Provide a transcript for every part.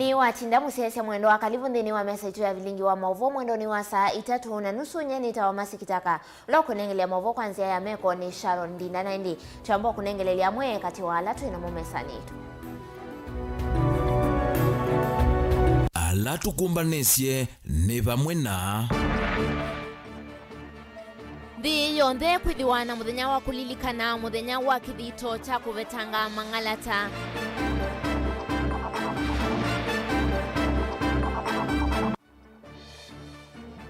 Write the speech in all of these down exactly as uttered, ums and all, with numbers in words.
Nĩwatinda mũsyaĩĩsya mwendo wa kalivu nthĩnĩ wa mesa itũ ya vilingi wa maũvoo mwendonĩ wa saa itatũ na nusu. Nyie nĩtawa Mercy Kitaka. Ũla ũkũnengelea maũvoo kwa nzĩa ya meko nĩ Sharon Ndinda, na ĩndĩ twamba kũnengelelya amwe katĩ wa ala twĩ namo mesanĩ yitũ. Ala tũkũmbanĩsye nĩ vamwe na nthĩ yonthe kwĩthĩwa na mũthenya wa kũlilikana mũthenya wa kĩthito kya kũvetanga mang'alata.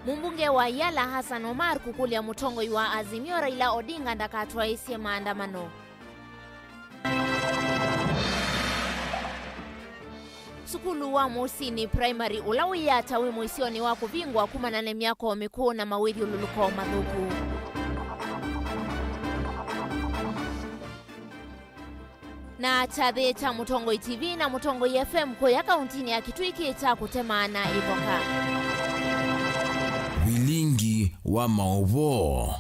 Mũmbunge wa Yala Hassan Omar kũkũlya mũtongoi wa Azimio Raila Odinga ndakatwaĩĩsye maandamano. Sukulu wa Mũsinĩ Primary, ũla wĩ ata, wĩ mũisyonĩ wa kũvingwa kumana na myako mĩkũũ na mawĩthyũlũlũko mathũku. Na kyathĩ kya Mũtongoi T V na Mũtongoi F M kũya kauntinĩ ya Kitui kĩ kya kũtemaana ĩthoka. Vilingi wa maũvoo.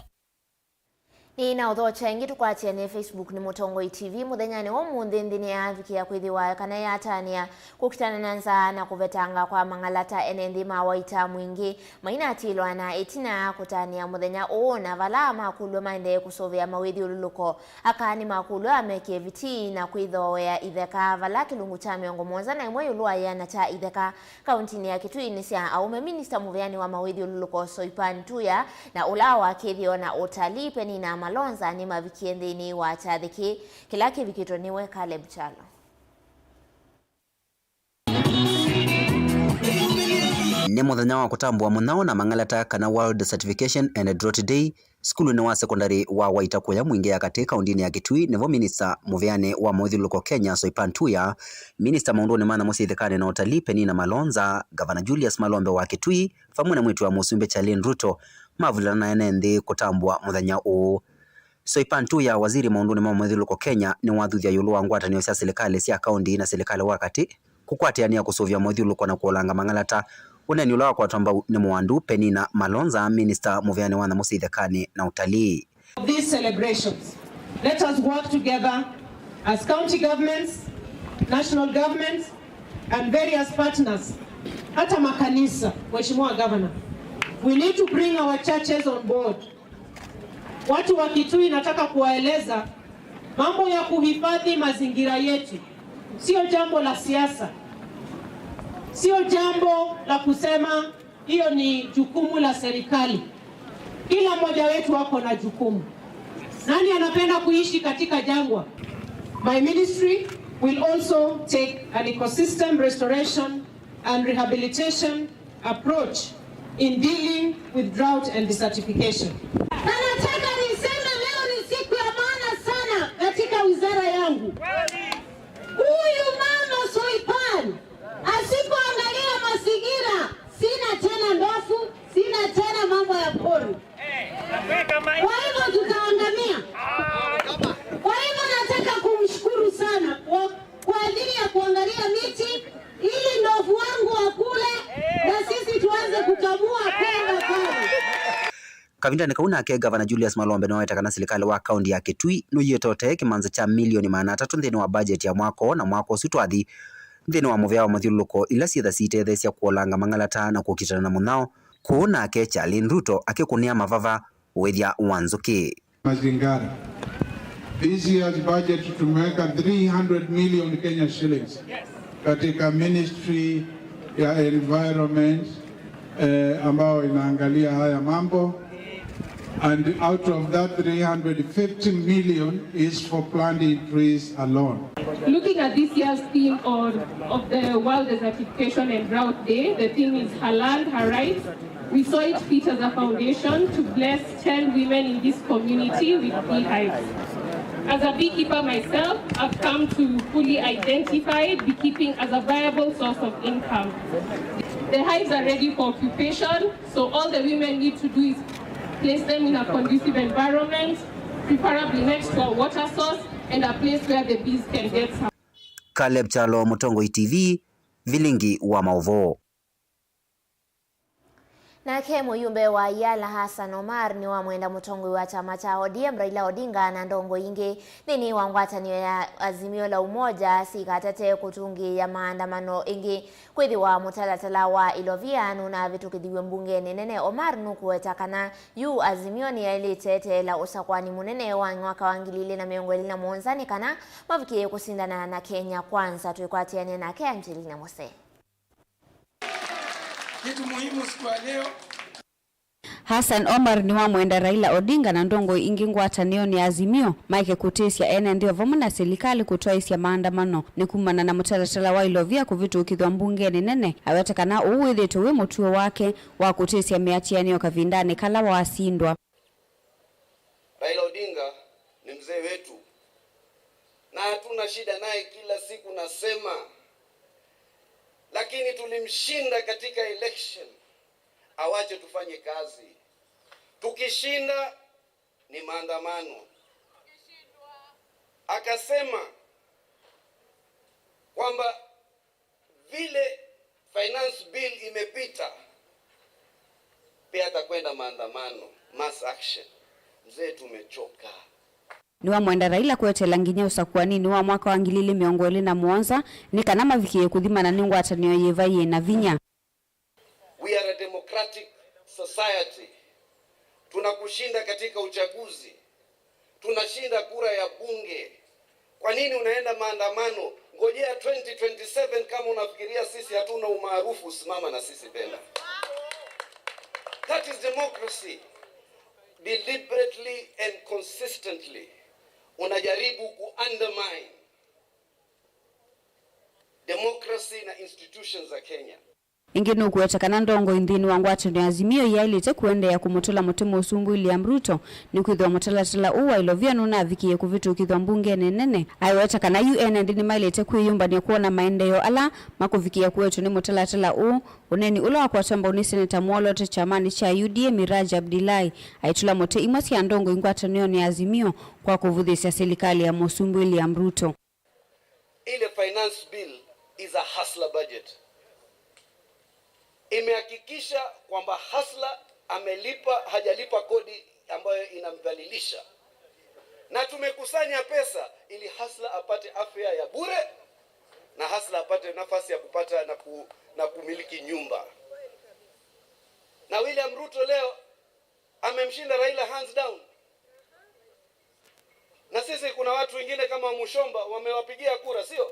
Nĩ na ũthokya ĩngĩ tũkwatĩanĩe Facebook nĩ Mũtongoi T V mũthenyanĩ wa ũmũnthĩ. Nthĩ nĩyavikĩa kwĩthĩwa kana yatanĩa kũkitana na nzaa na kũvetanga kwa mang'alata ene nthĩ ma Waita mwingĩ mainatĩĩlwa na ĩtina kũtanĩa mũthenya ũũ, na vala makũlw'a maendee kũsũvĩa mawĩthyũlũlũko. Aka nĩmakũlw'a amekĩe vitii na kwĩthooea itheka vala kĩlungu kya mĩongo mũonza na ĩmwe ĩũlũ wa ĩana kya itheka kauntinĩ ya Kitui nĩ sya aũme. Minista mũveani wa mawĩthyũlũlũko Soipan Tuya na ũla wa kĩthĩo na ũtalii Penina Malonza nĩmavikie nthĩnĩ wa kyathĩ kĩĩ kĩla kĩvikĩtwe nĩwe Caleb Kyalo. Nĩ mũthenya wa kũtambũa mũnyao na mang'alata kana World Certification and Drought Day sukulunĩ wa sekondalĩ wa Waita kũya Mwingĩ ya Katĩ kauntinĩ ya Kitui, nĩvo minista mũveanĩ wa mawĩthyũlũlũko Kenya Soipan Tuya, minista maũndũnĩ ma nyamũ sya ithekani na ũtalii Penina Malonza, ngavana Julius Malombe wa Kitui, vamwe na mwĩĩtu wa mũsumbĩ Charlene Ruto mavulana na ene nthĩ kũtambũa mũthenya ũũ. Soipan Tuya, waziri maũndũnĩ ma mawĩthyũlũlũko Kenya, nĩwathuthya ĩũlũ wa ngwatanĩo sya silikalĩ sya kaunti na silikalĩ wa katĩ kũkwatĩanĩa kũsũvĩa mawĩthyũlũlũko na kũolanga mang'alata. Ũneeni ũla wakwatwa mbau nĩ mũandũ Penina Malonza, minista mũveanĩ wa nyamũ sya ithekani na ũtalii. These celebrations, let us work together as county governments, national governments, and various partners, hata makanisa, Mheshimiwa Governor. We need to bring our churches on board. Watu wa Kitui, nataka kuwaeleza mambo ya kuhifadhi mazingira yetu sio jambo la siasa, sio jambo la kusema hiyo ni jukumu la serikali. Kila mmoja wetu ako na jukumu. Nani anapenda kuishi katika jangwa? My ministry will also take an ecosystem restoration and rehabilitation approach in dealing with drought and desertification. Na nataka niseme leo ni siku ya maana sana katika wizara yangu. Huyu mama Soipan asipoangalia mazingira, sina tena ndofu, sina tena mambo ya pori. Kwa hivyo tutaangamia. Kwa hivyo nataka kumshukuru sana kwa, kwa ajili ya kuangalia miti ili ndovu wangu wakule na sisi tuanze kukamua kwenda pale. Kavindanĩ kau nake, Ngavana Julius Malombe nĩwaweta kana silikalĩ wa kaunti ya Kitui nũiĩte ũtee kĩmanza kya milioni maana atatũ nthĩnĩ wa mbajeti ya mwaka ũũ na mwaka ũsu twathi nthĩnĩ wa mũvea wa mathyũlũlũko ila syĩtha siitetheesya kũolanga mang'alata na kũkitana na mũnyao, kũu nake Charlene Ruto akĩkũnĩa mavava ũĩthya wa nzũkĩ. Mazingira. This year's budget tumeweka three hundred million Kenya shillings katika ministry ya environment, eh, ambao inaangalia haya mambo. And out of that three hundred fifty million is for planting trees alone. Looking at this year's theme of, of the World Desertification and Drought Day, the theme is Her Land, Her Rights. We saw it fit as a foundation to bless ten women in this community with beehives. As a beekeeper myself, I've come to fully identify beekeeping as a viable source of income. The hives are ready for occupation, so all the women need to do is place them in a conducive environment, preferably next to a water source and a place where the bees can get some. Caleb Kyalo, Mũtongoi T V, vilingi wa maũvoo. Nake mũyumbe wa Yala Hassan Omar nĩwamwenda mũtongoi wa kyama kya O D M Raila Odinga na ndongoi ingĩ nthĩnĩ wa ngwatanĩo ya Azimio la Umoja sikatate kũtũngĩĩa maandamano ĩngĩ kwĩthĩwa mũtalatala wa Ilovia nũnavĩtũkĩthiw'e mbungenĩ nene. Omar nũkũweta kana yu Azimio nĩyaĩlĩte eteela ũsakũani mũnene wa mwaka wa ngili ilĩ na mĩongo ĩlĩ na mũonza nĩ kana mavikĩe kũsindana na Kenya Kwanza. Twĩkwatĩanĩa nake Angelina Mose. Kitu muhimu siku ya leo. Hassan Omar nĩwamwenda Raila Odinga na ndongoi ingĩ ngwatanĩonĩ ya Azimio maeke kũtĩsya ene nthĩ o vamwe na silikalĩ kũtwaĩsya maandamano nĩ kumana na mũtalatala wa Ilovia kũvĩtũkĩthw'a mbungenĩ nene. Aweta kana ũu wĩthĩĩtwe wĩ mũtuo wake wa kũtĩsya mĩatianĩo kavindanĩ kala wasindwa. Raila Odinga ni mzee wetu na hatuna shida naye, kila siku nasema, lakini tulimshinda katika election. Awache tufanye kazi. Tukishinda ni maandamano. Akasema kwamba vile finance bill imepita, pia atakwenda maandamano, mass action. Mzee, tumechoka. Nĩwamwenda Raila kweteela nginya ũsakũaninĩ wa mwaka wa ngili ilĩ mĩongo ĩlĩ na mũonza nĩ kana mavikĩe kũthimana nĩ ngwatanĩo yĩva yĩ na vinya. We are a democratic society. Tunakushinda katika uchaguzi. Tunashinda kura ya bunge. Kwa nini unaenda maandamano? Ngojea twenty twenty-seven, kama unafikiria sisi hatuna umaarufu, simama na sisi tena. That is democracy. Deliberately and consistently unajaribu ku undermine democracy na institutions za Kenya. Ĩngĩ nũkũweta kana ndongoi nthĩnĩ wa ngwatanĩo ya Azimio yaĩlĩte kũendeea kũmũtũla mũtĩ Mũsumbĩ William Ruto nĩkwĩthĩwa mũtalatala ũũ wa Ilovia nũnavikĩie kũvĩtũkĩthw'a mbungenĩ nene. Aiweta kana yu ene nthĩ nĩmaĩlĩte kwĩyũmbany'a kwona maendeeo ala makũvikĩĩa kũetwe nĩ mũtalatala ũũ. Ũneeni ũla wakwatwa mbau nĩ seneta mwoloote kyamanĩ kya U D A Miraj Abdullahi aitũla mũtĩ imwe sya ndongoi ngwatanĩonĩ ya Azimio kwa kũvũthĩĩsya silikalĩ ya Mũsumbĩ William Ruto. Ile finance bill is a hustler budget. Imehakikisha kwamba hustler amelipa, hajalipa kodi ambayo inamdhalilisha. Na tumekusanya pesa ili hustler apate afya ya bure na hustler apate nafasi ya kupata na ku-, na kumiliki nyumba. Na William Ruto leo amemshinda Raila hands down. Na sisi kuna watu wengine kama Wamushomba wamewapigia kura, sio?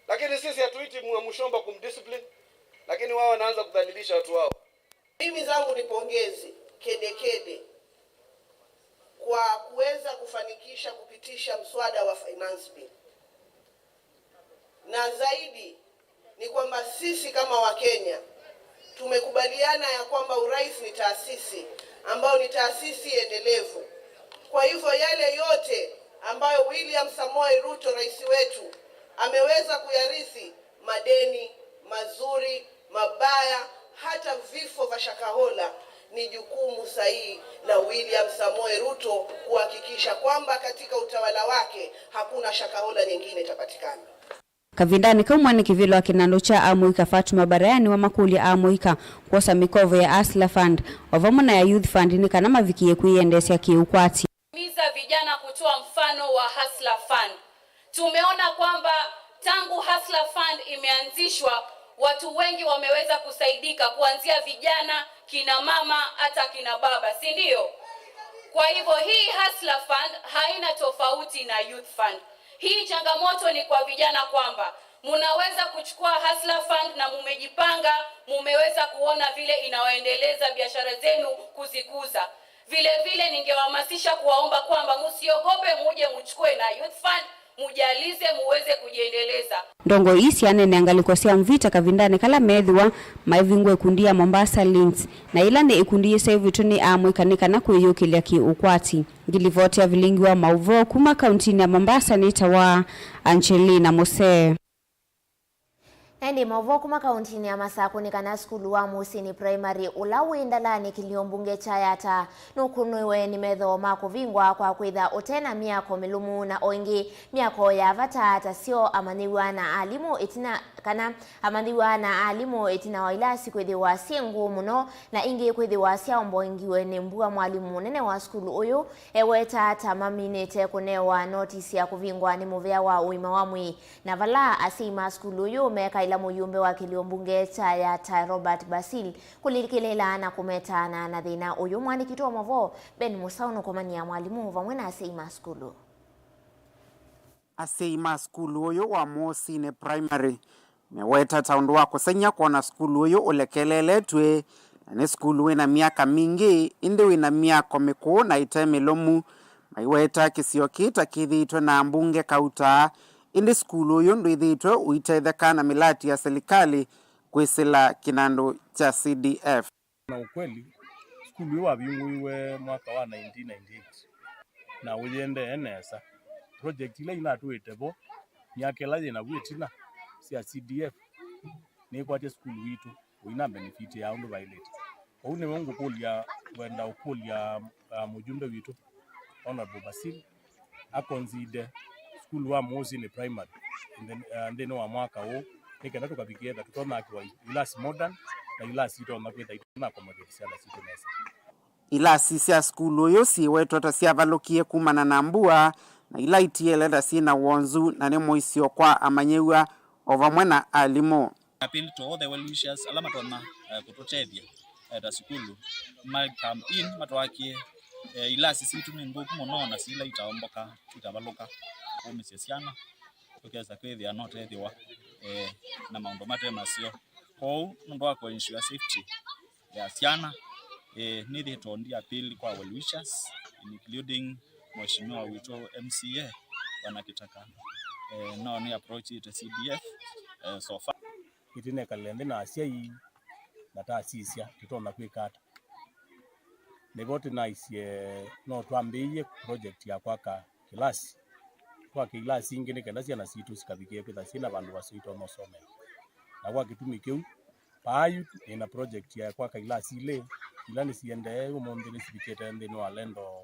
Lakini sisi hatuiti Wamushomba kumdiscipline, lakini wao wanaanza kudhalilisha watu wao. Mimi zangu ni pongezi kedekede kwa kuweza kufanikisha kupitisha mswada wa finance bill. Na zaidi ni kwamba sisi kama Wakenya tumekubaliana ya kwamba urais ni taasisi ambayo ni taasisi endelevu. Kwa hivyo yale yote ambayo William Samoei Ruto, rais wetu, ameweza kuyarithi, madeni, mazuri, mabaya, hata vifo vya shakahola, ni jukumu sahihi la William Samoei Ruto kuhakikisha kwamba katika utawala wake hakuna shakahola nyingine itapatikana. Kavindanĩ kau mwene kĩvĩla wa kĩnandũ kya amũika Fatuma Baraya nĩwamakũlya amũika kwosa mĩkovo ya Hustler Fund o vamwe na ya Youth Fund nĩ kana mavikĩe kwĩyendeesya kĩũkwati. Himiza vijana kutoa mfano wa Hustler Fund. Tumeona kwamba tangu Hustler Fund imeanzishwa, watu wengi wameweza kusaidika, kuanzia vijana, kina mama, hata kina baba, si ndio? Kwa hivyo hii Hustler Fund haina tofauti na Youth Fund. Hii changamoto ni kwa vijana kwamba munaweza kuchukua Hustler Fund na mumejipanga, mumeweza kuona vile inawaendeleza biashara zenu kuzikuza. Vile vile ningewahamasisha kuwaomba kwamba musiogope, muje muchukue na Youth Fund, mujalize, muweze kujiendeleza. Ndongoi ii syaneenea ngalĩko sya Mvita kavindanĩ kala meethĩwa maivingũa ikundi ya Mombasa Links, na yĩla nĩ ikundi yĩseũvĩtw'e nĩ amũika nĩ kana kwĩyũkĩlya kĩ-ũkwati. Ngilivoti ya vilingi wa maũvoo kuma kauntinĩ ya Mombasa nĩtawa Angelina Mose. Ĩndĩ maũvoo kuma kauntinĩ ya Masakũ nĩ kana sukulu wa Mũsini Primary, ũla wĩ ndalanĩ kĩlio mbunge kya Yatta, nũkũnĩwe nĩ metho ma kũvingwa kwa kwĩtha ũte na myako mĩlũmu, na o ĩngĩ myako ya vata ta syoo, amanyĩw'a na alimũ ĩtina, kana amanyĩw'a na alimũ ĩtina wa ilasi kwĩthĩwa syĩ ngũũ mũno, na ingĩ kwĩthĩwa syaomboangiwe nĩ mbua. Mwalimũ mũnene wa sukulu ũyũ eweta ta maminĩte kũnewa notisi ya kũvingwa nĩ mũvĩa wa ũima wa mwĩĩ. Na vala asyai ma sukulu ũyũ mekaĩla mũyumbe wa kĩlio mbunge kya Yatta Robert Basil kũlikĩlĩĩla na kũmetaana na thĩna ũyũ, mũandĩki witũ wa maũvoo Ben Mũsaũ nũkomany'a mwalimũ vamwe na asyai ma sukulu. Asyai ma sukulu ũyũ wa Mũsini Primary meweta ta ũndũ wa kũseng'ya kwona sukulu ũyũ ũlekeleletw'e, na nĩ sukulu wĩ na myaka mingĩ, ĩndĩ wĩ na myako mĩkũũ na ĩte mĩlũmu. Maiweta kĩsio kĩĩ ta kĩthĩĩtwe na mbunge kauta, ĩndĩ sukulu ũyũ ndwĩthĩĩtwe ũitetheka na mĩlati ya silikalĩ kwĩsĩla kĩnandũ kya C D F. Na ũkweli, sukulu ĩĩ wavingũiwe mwaka wa nineteen ninety-eight, na ũyĩendee nesa. Project ila inatũĩte vo myaka ĩla yĩ naw'o ĩtina sya C D F nĩkwatya sukulu witũ ũina benefit ya ũndũ vaĩlĩte. Kwoou nĩwe ngũkũlya, ngwenda ũkũlya, uh, mũjumbe witũ, Honorable Basil, akonside sukulu wa Mũsini Primary nthĩ-, uh, nthĩnĩ wa mwaka ũũ, nĩ kenda tũkavikĩe ta tũtonya kwĩkĩwa ilasi modern na ilasi itonya kwĩtha itonya accommodate syana sitũ nesa. Ilasi sya sukulu ũyũ syĩwetwa ta syavalũkie kumana na mbua, na ila itiele ta syĩ na wonzu, na nĩ mũisyo kwa amanyĩw'a o vamwe na alimũ. Appeal to all the well wishers ala matonya, eh, kũtũtethya, eh, ta sukulu, ma come in matwakie, eh, ilasi sitũ nĩ nthũku mũno na sila itaomboka, itavalũka kũmĩsya syana, tũkesa kwĩthĩa no tethĩwa, eh, na maũndũ mate maseo. Kwoou nũndũ wa kũ ensure safety ya syana, eh, nĩthĩtwe ndi appeal kwa well wishers, including Mheshimiwa witũ M C A, Bwana Kitaka. Eh, no nĩ approachĩte C D F, eh, so far. Ĩtina ĩkalĩle nthĩ na asyai na tasisya tũtonya kwĩka ata. Nĩvo tũnaisye no twambĩĩe project ya kwaka kĩlasi. Twake ilasi ingĩ nĩ kenda syana sitũ sikavikĩe kwĩtha syĩ na vandũ vaseo itonya ũsomea. Na kwa kĩtumi kĩu, vaa yu nĩ na project ya kwaka ilasi ilĩ, ila nĩsiendee ũmũnthĩ nĩsivikĩte nthĩnĩ wa Lendo,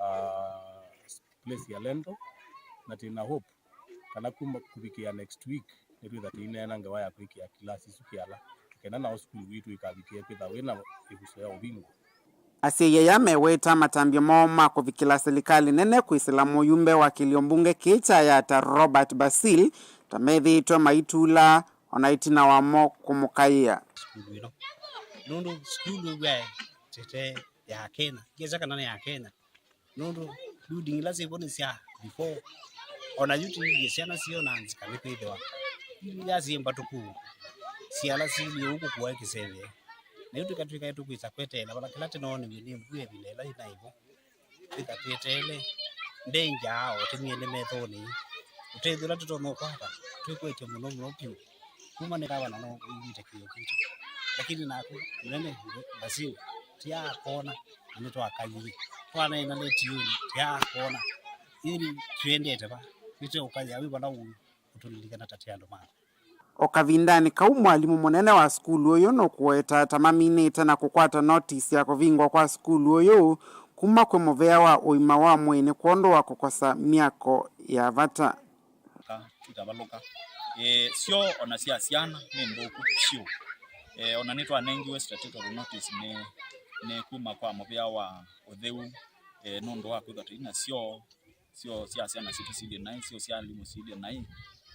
ah, place ya Lendo, na twĩ na hope kana kuma kũvikĩa next week nĩtwĩtha tũineena ngewa ya kwĩkĩa kĩlasi isu kĩala, kenda nao sukulu witũ ĩkavikĩe kwĩtha wĩ na ĩvuso ya ũvingũ. Asyai aya meweta matambya moo ma kũvikĩla silikalĩ nene kwĩsĩla mũyumbe wa kĩlio mbunge kĩĩ kya Yatta Robert Basil ta methĩĩtwe maitula ona ĩtina wamo kũmũkaĩa. Sukulu ĩno, nũndũ sukulu ĩu yaĩ tete ya Kenya, ngesa kana nĩ ya Kenya, nũndũ building ila syĩvo nĩ sya before. Ona yu tũilyĩ syana syoo na nzika nĩkwĩthĩwa ila syĩ mbatũku, syala silyĩ ũu kũkua kĩseve. Na yu tũkatw'ĩka tũkwĩsa kweteela vala kĩla tũnooniw'e nĩ mbua ĩvinda ĩla yĩ na ĩvu. Twĩka twĩteele ndenja o tũmie nĩ methonĩ. Ũtethyo ũla tũtonya ũkwata twĩkwetye mũno mũno vyũ kuma nĩ kavana no wĩw'ĩte kĩyo kitũ. Lakini naku mũnene Basil tiaa kona na nĩtwakaie. Twanaĩ na letioni tiaa kona. Ĩni twĩendete va? Nĩtweũkaĩa wĩ vala ũĩ ũtũlilikana ta tĩ andũ ma. O kavindanĩ kau, mwalimũ mũnene wa sukulu ũyũ nũkũweta ta maminĩte na kũkwata notisi ya kũvingwa kwa sukulu ũyũ kuma kwĩ mũvea wa ũima wa mwĩĩ nĩ kwondũ wa kũkosa myako ya vata. Ka itavalũka. Eh, syoo ona sya syana nĩ nthũku vyũ. Eh, ona nĩtwanengiwe statutory notice nĩ, nĩ kuma kwa mũvea wa ũtheu, eh, nũndũ wa kwĩthwa tũi na syoo syoo sya syana sitũ silyĩ naĩ, syoo sya alimũ silyĩ naĩ.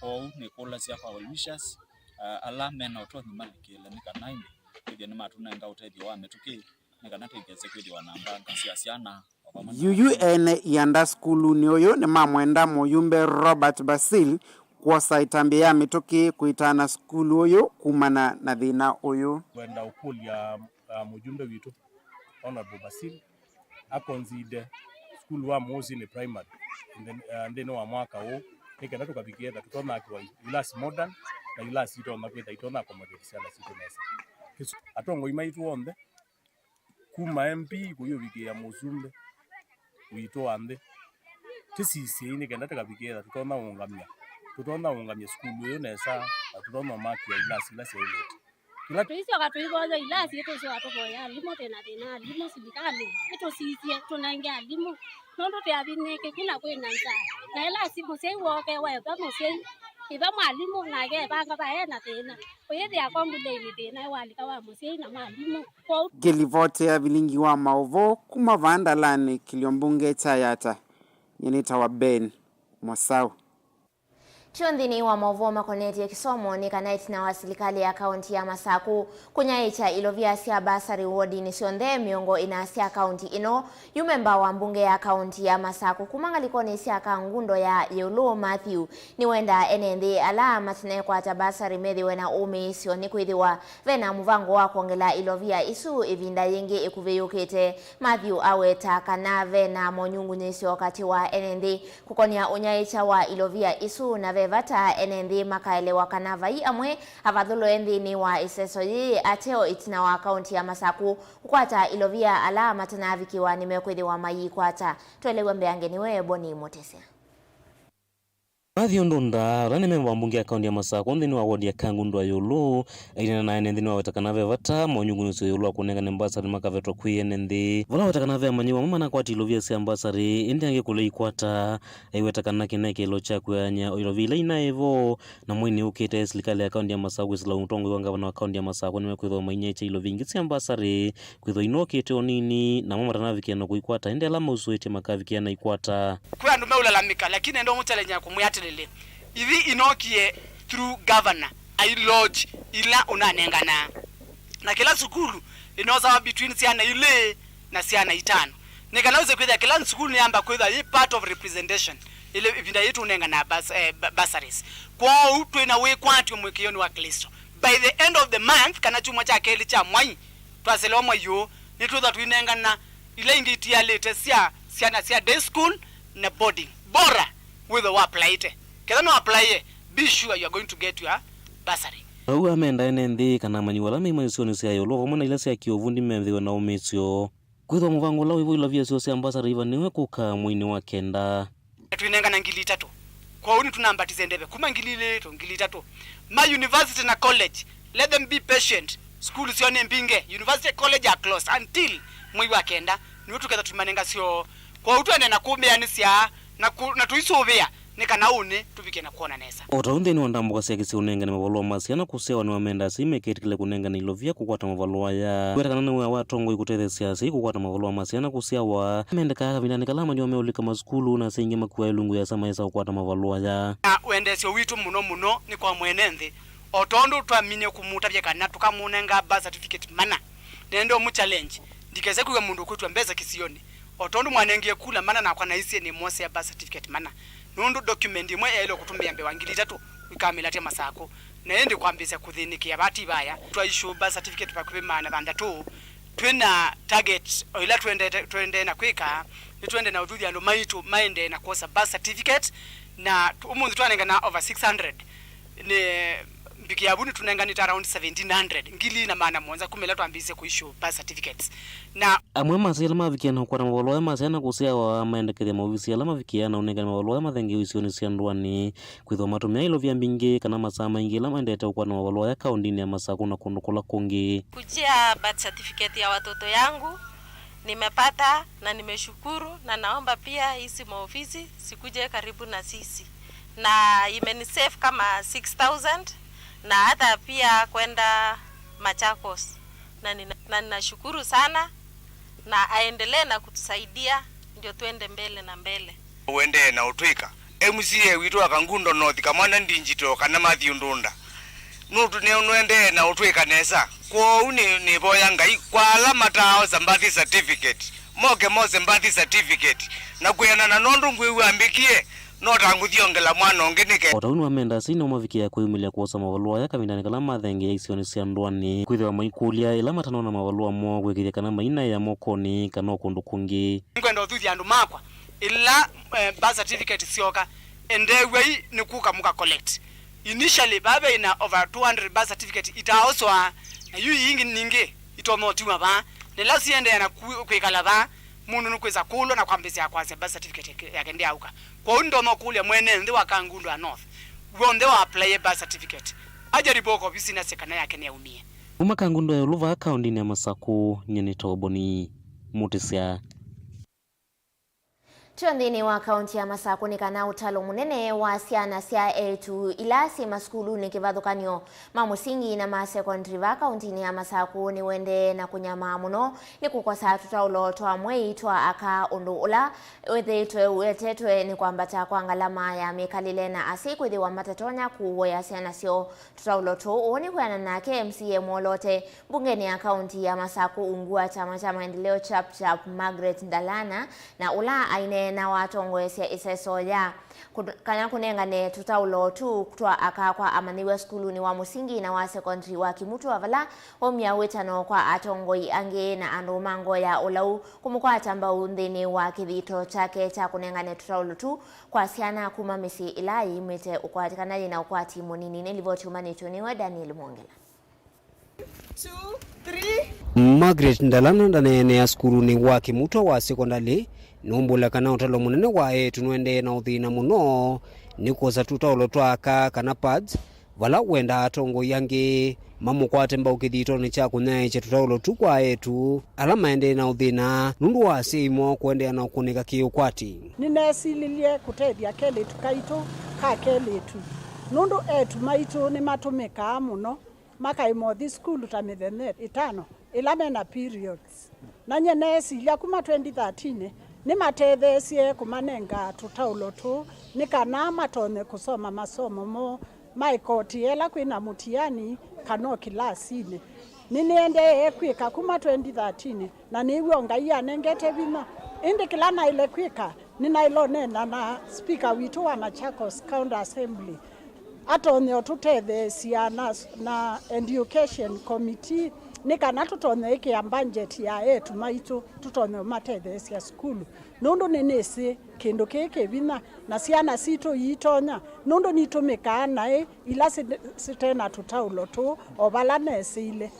Kwoou nĩkũlasya kwa well wishers, uh, ala mena ũtonyi malikĩle nĩ kana ĩndĩ ĩthĩe nĩmatũnenga ũtethyo wa mĩtũkĩ nĩ kana tũikese kwĩthĩwa na mbanga sya syana o vamwe na. Yuyu ene ianda sukulunĩ ũyũ nĩmamwenda mũyumbe Robert Basil kwosa ĩtambya ya mĩtũkĩ kũitana sukulu ũyũ kumana na thĩna ũyũ. Ngwenda ũkũlya, uh, mũyumbe witũ, Honorable Basil, akonside sukulu wa Mũsini Primary nthĩ-, eh, nthĩnĩ wa mwaka ũũ, nĩ kenda tũkavikĩe ta tũtonya kwĩkĩwa ilasi modern na ilasi itonya kwĩtha itonya accommodate syana sitũ nesa. Kĩsu-, atongoi maitũ onthe kuma M P kũyũvikĩĩa mũsumbĩ witũ wa nthĩ, tĩsisye nĩ kenda tũkavikĩe ta tũtonya ũũngamya Tũtonya ũũngamya sukulu ũyũ nesa, na tũtonya ũmakĩa ilasi ila syaĩlĩte. Kĩla tũisyoka tũivoya ilasi, tũisyoka tũvoya alimũ, twĩ na thĩna alimũ, silikalĩ ĩtũsisye, tũnenge alimũ, nũndũ twĩ avinyĩĩkĩku na kwĩ na nzaa. Na ĩla si mũsyai wooka, weeva mũsyai, ĩva mwalimũ, nake evanga vae na thĩna. Ũyĩthĩa complain thĩna walika wa mũsyai na mwalimũ. Kwoou. Ngĩlivoti ya vilingi wa maũvoo kuma vaa Ndalani, kĩlio mbunge kya Yatta, nyie nĩtawa Ben Mosau. Kyo nthĩnĩ wa maũvoo makonetye kĩsomo nĩ kana ĩtina wa silikalĩ ya kaũnti ya Masaku kũnyaĩĩkya ilovia sya basarĩ wodinĩ syonthe mĩongo ĩna sya kaũnti ĩno, yu memba wa mbunge ya kaũnti ya Masaku kuma ngalĩkonĩ sya Kangundo ya ĩũlũ, Matthew, nĩwendaa ene nthĩ ala matanekwata basarĩ methĩwe na ũmĩĩsyo, nĩkwĩthĩwa ve na mũvango wa kwongela ilovia isu ĩvinda yĩngĩ ĩkuvĩ yũkĩte. Matthew aweta kana ve na monyungunyĩsyo katĩ wa ene nthĩ kũkonĩa ũnyaĩĩkya wa ilovia isu, na ve vata ene nthĩ makaelewa kana vai amwe avathũlũe nthĩnĩ wa ĩseso yĩĩ ateo ĩtina wa kaũnti ya Masaku kũkwata ilovia ala matanavikĩwa nĩmekwĩthĩwa mayikwata. Twelew'a mbeange nĩwe Boni Mũtesya. Matthew Ndunda, ũla nĩ memba wa mbunge ya kaũnti ya Masaku nthĩnĩ wa wodi ya Kangundo ya ĩũlũ, aineena na ene nthĩ nĩwaweta kana ve vata monyungunyĩsyo ĩũlũ wa kũnengane mbasarĩ makavetwa kwĩ ene nthĩ. Vala aweta kana ve amanyĩw'a amwe manakwata ilovia sya mbasarĩ, ĩndĩ angĩ kũleikwata. Aiweta kana kĩna ĩkĩĩlo kya kwĩanĩa o ilovia ila inaĩ vo, na mweinĩ ũkĩte, silikalĩ ya kaũnti ya Masaku kwĩsĩla ũtongoi wa ngavana wa kaũnti ya Masaku nĩmekwĩthĩwa mainyaĩĩkya ilovia ingĩ sya mbasarĩ, kwĩthwa inookĩte o nini, namo matanavikĩa na kũikwata, ĩndĩ ala mausũĩtye makavikĩa na ikwata. Kwĩ andũ meũlalamika, lakini nenda ũmũchallenge na kũmwĩa atĩlĩlĩ, ithi inokie through governor, ai lodge ila ũnanengana. Na kĩla sukulu ĩnosawa between syana ilĩ na syana itano. Nĩ kana wĩse kwĩthĩa kĩla sukulu nĩyamba kwĩthwa yĩ part of representation, ĩlĩ ĩvinda yĩĩ tũnengana bas-, eh, ba-, bursaries. Kwoou twĩ na wĩkwatyo mũĩkĩĩonĩ wa Klĩsto. By the end of the month, kana kyumwa kya kelĩ kya mwai, twaselewa mwai ũũ, nĩtwĩthwa tũinengana ila ingĩ itialĩte sya syana sya day school na boarding. Bora wĩthwe wa applyĩte. Ketha no applyĩe, be sure you are going to get your bursary. Vau amenda ene nthĩ kana amanyiw'a ala me imanyĩsyonĩ sya ĩũlũ vamwe na ila sya kĩũvundi methĩwe na ũmĩĩsyo. Kwĩthwa mũvango ũla wĩ vo ilovia syoo sya mbasarĩ ivanĩwe kũka mweinĩ wa kenda. Na twĩnengana ngili itatũ. Kwoou nĩtũnambatise ndeve kuma ngili ilĩ to ngili itatũ. Ma university na college, let them be patient. Sukulu syoo nĩ mbinge, university, college are closed until mwei wa kenda, nĩw'o tũketha tũimanenga syoo. Kwoou tũendee na kũmĩanĩsya na kũ-, na tũisũvĩa nĩ kana ũnĩ tũvike na kwona nesa. O ta ũu nthĩnĩ wa ndambũka sya kĩsio ũnengane mavalũa ma syana kũsyawa nĩwamenda asyai mekĩtĩkĩle kũnengane ilovia kũkwata mavalũa aya. Kwĩweta kana nĩ wĩa wa atongoi kũtetheesya asyai kũkwata mavalũa ma syana kũsyawa, mendekaa kavindanĩ kala amanyĩw'a meũlika masukulu na asyai aingĩ makuaa ĩlungu yĩasa mayĩsa kũkwata mavalũa aya. Na wendeesyo witũ mũno mũno nĩ kwa mwene nthĩ. O tondũ twaminie kũmũtavya kana tũkamũnenga birth certificate mana, nĩenda ũmũ challenge ndikese kwĩw'a mũndũ ũkwĩtw'a mbesa kĩsionĩ. O tondũ mwanengie kula mana nakwa naisye nĩmwosea birth certificate mana, nũndũ document ĩmwe yaĩle kũtũmĩa mbee wa ngili itatũ ĩkamĩlatya Masakũ, na ĩndĩ kwambĩĩsya kũthĩnĩkĩa vati vaya. Twa issue birth certificate vakuvĩ maana thanthatũ. Twĩ na target o ila twendete, twendee na kwĩka, nĩtwendee na ũthuthya andũ maitũ maendee na kwosa birth certificate, na tu-, ũmũnthĩ twanengana over six hundred. Nĩ mbikĩa vu nĩtũnenganĩte around seventeen hundred, ngili na maana mũonza kuma ĩla twambĩĩsye kũ issue birth certificates. Na amwe ma asyai ala mavikĩa na kũkwata mavalũa aya ma syana kũsyawa maendekethya maovisi ala mavikĩaa na ũnengane mavalũa aya mathengeewe isionĩ sya ndũanĩ, kwĩthĩwa matũmĩa ilovia mbingĩ kana masaa maingĩ ĩla maendete kũkwata mavalũa aya kaũndĩnĩ ya Masakũ na kũndũ kũla kũngĩ. Kujia birth certificate ya watoto yangu, nimepata na nimeshukuru, na naomba pia hizi maofisi sikuje karibu na sisi. Na imenisave kama six thousand, na hata pia kwenda Machakos. Na nina-, na ninashukuru sana, na aendelee na kutusaidia ndio tuende mbele na mbele. Ũendee na ũtwĩka M C A witũ wa Kangundo North, Kamwana Ndinjito kana Matthew Ndunda. Nũtu-, nĩ-, nũendee na ũtwĩka nesa. Kwoou nĩ, nĩvoya Ngai kwa ala mataaosa birth certificate, moke mose birth certificate, na kwĩanana nũndũ ngwĩw'a mbĩkie, no ta ngũthiongela mwana ũngĩ nĩke. O ta ũu nĩwamenda asyai nĩmavikĩaa kwĩyumĩlya kwosa mavalũa aya kavindanĩ kala mathengea isionĩ sya ndũanĩ, kwĩthĩwa maikũlya ĩla matanona mavalũa moo kwĩkĩthya kana mainaĩa mokonĩ kana o kũndũ kũngĩ. Nĩngwenda ũthuthya andũ makwa, ĩla, eh, birth certificate syoka, endeew'ai nĩ kũka mũka collect. Initially, vaa veĩ na over two hundred birth certificate itaaoswa, na yu iingĩ ningĩ itonya ũtiwa vaa. Na ĩla siendeea na ku-, kwĩkala vaa, mũndũ nũkwĩsa kũlwa na kwambĩĩsya kwasya birth certificate yake, yake ndĩaũka. Kwoou nĩndonya ũkũlya mwene nthĩ wa Kangundo North, W'onthe wa apply birth certificate, ajaribu oka ovisini asye kana yake nĩyaumie. Kuma Kangundo ya Uluva, kaũntĩnĩ ya Masaku, nyie nĩ Toboni Mutisya. Twĩ nthĩnĩ wa kaũntĩ ya Masaku, nĩ kana ũtalo mũnene wa syana sya eĩtu ila syĩ masukulunĩ kĩvathũkany'o ma mũsingi na ma sekondari vaa kaũntĩnĩ ya Masaku nĩũendee na kũnyamaa mũno nĩ kũkosa tũtaũlo twa mwei twa aka, ũndũ ũla wĩthĩĩtwe ũetetwe nĩ kwambata kwa ngalama ya mĩkalĩle na asyai kwĩthĩwa matatonya kũũĩa syana syoo tũtaũlo tũũ. Ũũ nĩ kwĩanana nake M C A mwoloote mbungenĩ ya kaũntĩ ya Masaku ungu wa kyama kya maendeleo Chap Chap, Margaret Ndalana, na ũla aineena watongoesya ĩseso ya kũ-, kana kũnengane tũtaũlo tũũ twa aka kwa amanyĩw'a sukulunĩ wa mũsingi na wa sekondari wa Kimutwa, vala waumya wĩtano kwa atongoi angĩ na andũ ma ngoo ya ũlau kũmũkwata mbau nthĩnĩ wa kĩthito kyake kya kũnengane tũtaũlo tũũ kwa syana kuma mĩsyĩ ĩla yĩimĩte ũkwati kana yĩna ũkwati mũnini. Nĩ livoti yumanĩtw'e nĩwe Daniel Mwongela. Two, three. Margaret Ndalana ndaneenea sukulunĩ wa Kimutwa wa sekondalĩ, nũmbũla kana ũtalo mũnene wa eĩtu nũendee na ũthĩna mũno nĩ kwosa tũtaũlo twa aka kana pads, vala wendaa atongoi angĩ mamũkwate mbau kĩthitonĩ kya kũnyaĩĩkya tũtaũlo tu kwa eĩtu ala maendee na ũthĩna nũndũ wa asyai moo kũendeea na ũkũnĩka kĩ-ũkwati. Nĩnesililye kũtethya kelĩtu kaitũ ka kelĩtu, nũndũ eĩtu maitũ nĩmatũmĩkaa mũno makaĩma ũthi sukulu ta mĩthenya ĩtano ĩla mena periods. Na nyie neesilya kuma twenty thirteen nĩmatetheesye kũmanenga tũtaũlo tũũ nĩ kana matonye kũsoma masomo moo ma ĩkoti ela kwĩna mũtiani kana o kĩlasinĩ. Nĩnĩendee kwĩka kuma twenty thirteen na nĩw'o Ngai anengete vinya. Ĩndĩ kĩla naĩle kwĩka, nĩnaĩle ũneena na spika witũ wa Machakos County Assembly atonye ũtũtetheesya na, na education committee nĩ kana tũtonye ĩkĩa budget ya eĩtu maitũ tũtonye ũmatetheesya sukulu, nũndũ nĩnĩsĩ kĩndũ kĩĩ kĩ vinya na syana sitũ iitonya, nũndũ nitũmĩkaa naĩ ila si-, site na tũtaũlo tũũ o vala nesĩile.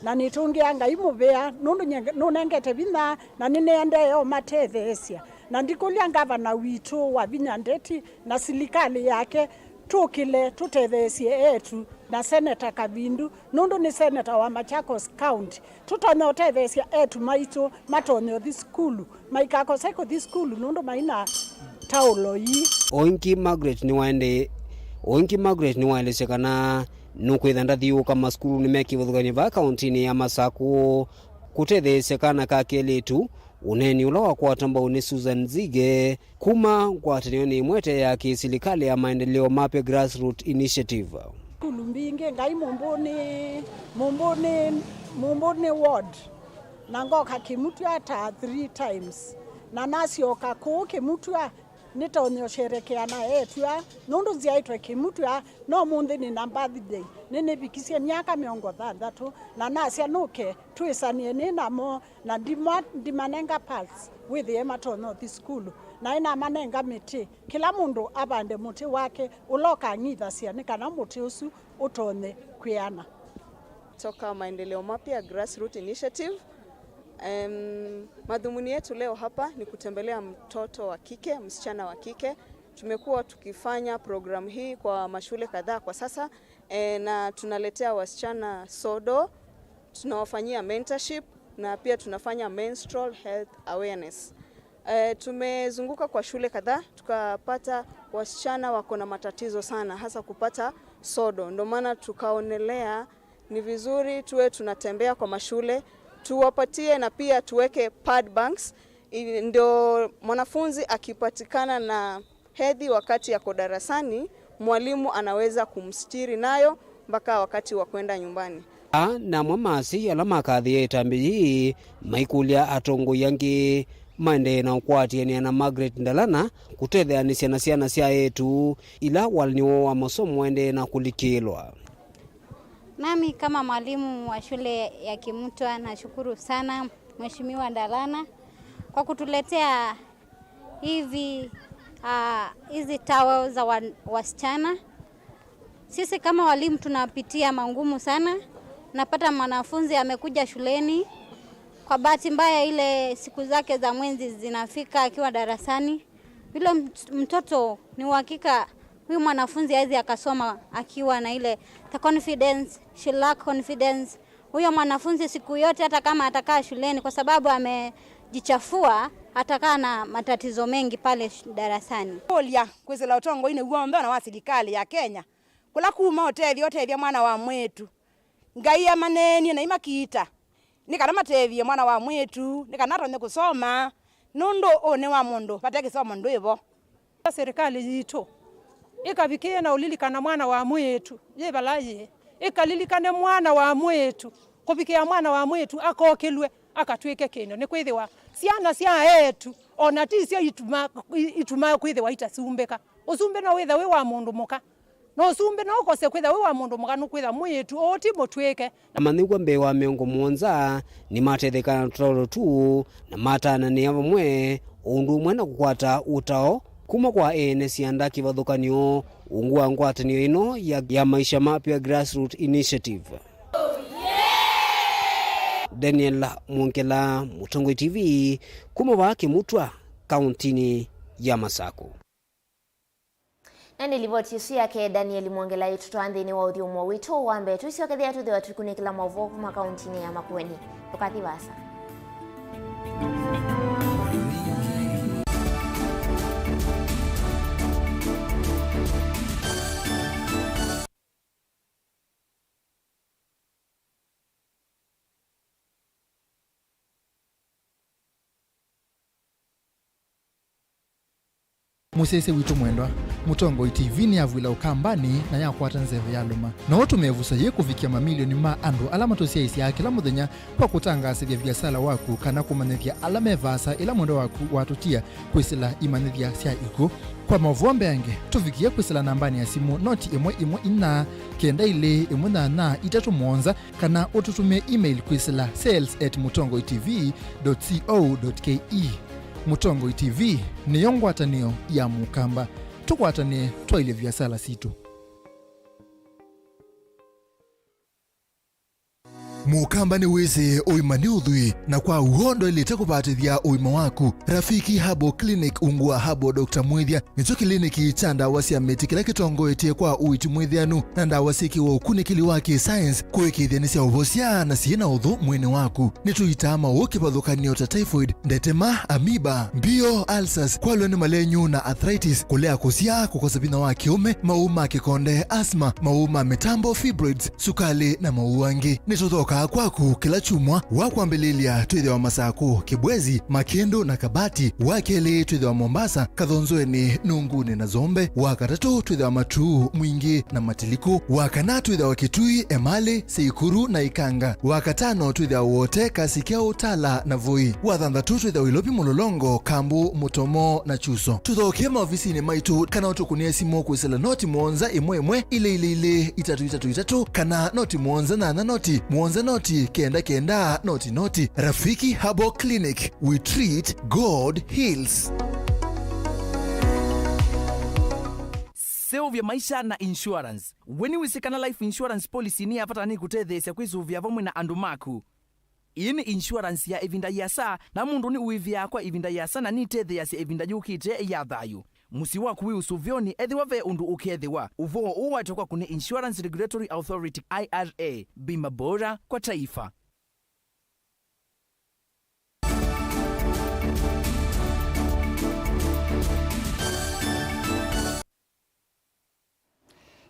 Na nĩtũngĩa Ngai mũvea nũndũ nye-, nũnengete vinya na nĩnĩendee ũmatetheesya. Na ndikũlya ngavana witũ Wavinya Ndeti na silikalĩ yake tũkĩle tũtetheesye eĩtu na Seneta Kavindu, nũndũ nĩ seneta wa Machakos County. Tũtonye ũtetheesya eĩtu maitũ matonye ũthi sukulu, maikakose kũthi sukulu nũndũ maina taũlo ii. O ĩngĩ Margaret nĩwaendee, o ĩngĩ Margaret nĩwaelesya kana nũkwĩtha ndathiũũka masukulunĩ me kĩvathũkany'o vaa kaũntĩnĩ ya Masaku kũtetheesya kana ka kelĩtu, ũneeni ũla wakwata mbau nĩ Susan Nzige, kuma ngwatanĩonĩ ĩmwe ĩte ya kĩsilikalĩ ya maendeleo mapya, Grassroot Initiative. Sukulu mbingĩ, Ngai mũmbũnĩ, mũmbũnĩ, mũmbũnĩ ward, na ngoka Kĩmutwa ta three times, na nasyoka kũũ Kĩmutwa nĩtonye ũsherekea na eĩtu aa, nũndũ nzyaĩtwe Kĩmutwa, no ũmũnthĩ nĩna birthday, nĩnĩvikisye myaka mĩongo thanthatũ, na nasya nũke twĩsanĩe nĩ namo. Na ndima-, ndimanenga pads wĩthĩe matonya ũthi sukulu, na ĩnamanenga mĩtĩ, kĩla mũndũ avande mũtĩ wake ũla ũkang'ithasya nĩ kana mũtĩ ũsu ũtonye kwĩana. Toka Maendeleo Mapya Grassroot Initiative. Em, madhumuni yetu leo hapa ni kutembelea mtoto wa kike, msichana wa kike. Tumekuwa tukifanya programu hii kwa mashule kadhaa kwa sasa, eh, na tunaletea wasichana sodo, tunawafanyia mentorship na pia tunafanya menstrual health awareness. Eh, tumezunguka kwa shule kadhaa, tukapata wasichana wako na matatizo sana, hasa kupata sodo. Ndio maana tukaonelea ni vizuri tuwe tunatembea kwa mashule, tuwapatie na pia tuweke pad banks, i-, ndio mwanafunzi akipatikana na hedhi wakati yako darasani, mwalimu anaweza kumstiri nayo mpaka wakati wa kwenda nyumbani. Aa na amwe ma asyai ala makathĩĩe ĩtambya yĩĩ maikũlya atongoi angĩ maendee na ũkwatĩanĩa na Margaret Ndalana kũtetheanĩsya na syana sya eĩtu ila walani woo wa masomo ũendee na kũlikĩlwa. Nami kama mwalimu wa shule ya Kimutwa, nashukuru sana Mheshimiwa Ndalana kwa kutuletea hivi, ah, hizi towel za wa-, wasichana. Sisi kama walimu tunapitia magumu sana. Napata mwanafunzi amekuja shuleni, kwa bahati mbaya ile siku zake za mwezi zinafika akiwa darasani. Yule mt-, mtoto ni uhakika Huyu mwanafunzi hawezi akasoma akiwa na ile, the confidence, she lack confidence. Huyo mwanafunzi siku yote, hata kama atakaa shuleni, kwa sababu amejichafua, atakaa na matatizo mengi pale sh-, darasani. Kũlya kwĩsĩla ũtongoinĩ w'onthe ona wa silikalĩ ya Kenya, kũla kuma ũtethyo ũtethya mwana wa mwĩĩtu. Ngai amaneenie na imakiita, nĩ kana matethye mwana wa mwĩĩtu, nĩ kana atonye kũsoma, nũndũ ũnĩ wa mũndũ vate kĩsomo ndwĩ vo. Silikalĩ yitũ ĩkavikĩe na ũlilikana mwana wa mwĩĩtu yĩ vala yĩ, ĩkalilikane mwana wa mwĩĩtu, kũvikĩa mwana wa mwĩĩtu akokĩlw'e, akatw'ĩke kĩndũ, nĩkwĩthĩwa syana sya eĩtu o na ti syo ituma, ituma kwĩthĩwa itasumbĩka. Ũsumbĩ no wĩthe wĩ wa mũndũ mũka. Na ũsumbĩ no ũkose kwĩtha wĩ wa mũndũ mũka, nũkwĩtha mwĩĩtu ũũ ti mũtw'ĩke. Amanyĩw'a mbee wa mĩongo mũonza nĩmatetheka na tũtaũlo tũu, na matananĩa vamwe o ũndũ ũmwe na kũkwata ũtao kuma kwa ene syanda kĩvathũkany'o ungu wa ngwatanĩo ĩno ya, ya Maisha Mapya Grassroots Initiative. Daniel Mwongela, Mũtongoi T V, kuma vaa Kĩmutwa, kauntinĩ ya Masaku. Na nĩ livoti ĩsu yake Daniel Mwongela ĩtũtwaa nthĩnĩ wa ũthyũmũo witũ wa mbee. Tũisyokethĩa twĩthĩwa tũikunĩkĩla maũvoo kuma kauntinĩ ya Makueni. Ndũkathi vaasa. Mũsyaĩĩsya witũ mwendwa, Mũtongoi T V nĩyavw'ĩla Ũkambanĩ na yakwata nzeve yalũma. No ũtũme ĩvuso yĩĩ kũvikĩa mamilioni ma andũ ala matũsyaĩĩsyaa kĩla mũthenya kwa kũtangaasĩthya viasala waku kana kũmanyĩthya ala me vaasa ĩla mwendwa waku watũtia kwĩsĩla imanyĩthya sya ikw'ũ. Kwa maũvoo mbeange, tũvikĩe kwĩsĩla nambanĩ ya simũ noti ĩmwe ĩmwe inya kenda ilĩ ĩmwe nyanya itatũ mũonza, kana ũtũtũmĩe email kwĩsĩla sales at mũtongoitv dot co dot ke. Mũtongoi T V nĩyo ngwatanĩo ya Mũkamba. Tũkwatanĩe twaĩlye viasala sitũ. Mũkamba nĩwĩsĩ ũima nĩ ũthwii, na kwa w'o ndwaĩlĩte kũvatĩthya ũima waku. Rafiki Herbal Clinic ungu wa Herbal Doctor Mwĩthya nĩkyo kĩliniki kya ndawa sya mĩtĩ kĩla kĩtongoetye kwa ũiiti mwĩthĩanu na ndawa syĩkĩwe ũkunĩkĩli wa kĩ-science kũĩkĩĩthya nĩsyaũvosya na syĩ na ũthũ mwĩĩnĩ waku. Nĩtũitaa maũũ kĩvathũkany'o ta typhoid, ndetema, amoeba, mbio, ulcers, kwalw'a nĩ malenyu na arthritis, kũlea kũsyaa, kũkosa vinya wa kĩũme, maũũ ma kĩkonde, asthma, maũũ ma mĩtambo, fibroids, sukalĩ, na maũũ angĩ. Nĩtũthokaa kwaku kĩla kyumwa. Wa kwambĩlĩlya twĩthĩwa Masakũ, Kĩbwezi, Makĩndũ na Kabati. Wa kelĩ twĩthĩwa Mombasa, Kathonzweni, Nungunĩ na Zombe. Wa katatũ twĩthĩwa Matuu, Mwingĩ na Matiliku. Wa kana twĩthĩwa Kitui, Emali, Seikuru na Ikanga. Wa katano twĩthĩwa Wote, Kasikeu, Tala na Voi. Wa thanthatũ twĩthĩwa Ilovi, Mũlolongo, Kambu, Mũtomo na Chuso. Tũthokee maovisinĩ maitũ kana ũtũkũnĩe simũ kwĩsĩla noti mũonza ĩmwe ĩmwe ilĩ ilĩ ilĩ itatũ itatũ itatũ kana noti mũonza nyanya noti mũonza noti kenda kenda noti noti. Rafiki Herbal Clinic, we treat, God heals. Seũvya maisha na insurance. We nĩwĩsĩ kana life insurance policy nĩ ya vata na nĩkũtetheesya kwĩsũvĩa vamwe na andũ maku? Ĩĩ nĩ insurance ya ĩvinda ĩasa, na mũndũ nĩwĩvĩaa kwa ĩvinda ĩasa na nĩtetheeasya ĩvinda yũkĩte ya thayũ. Mũsyĩ waku wĩ ũsũvĩonĩ ethĩwa ve ũndũ ũkethĩwa. Ũvoo ũũ waetwe kwaku nĩ Insurance Regulatory Authority, I R A. Bima bora kwa taifa.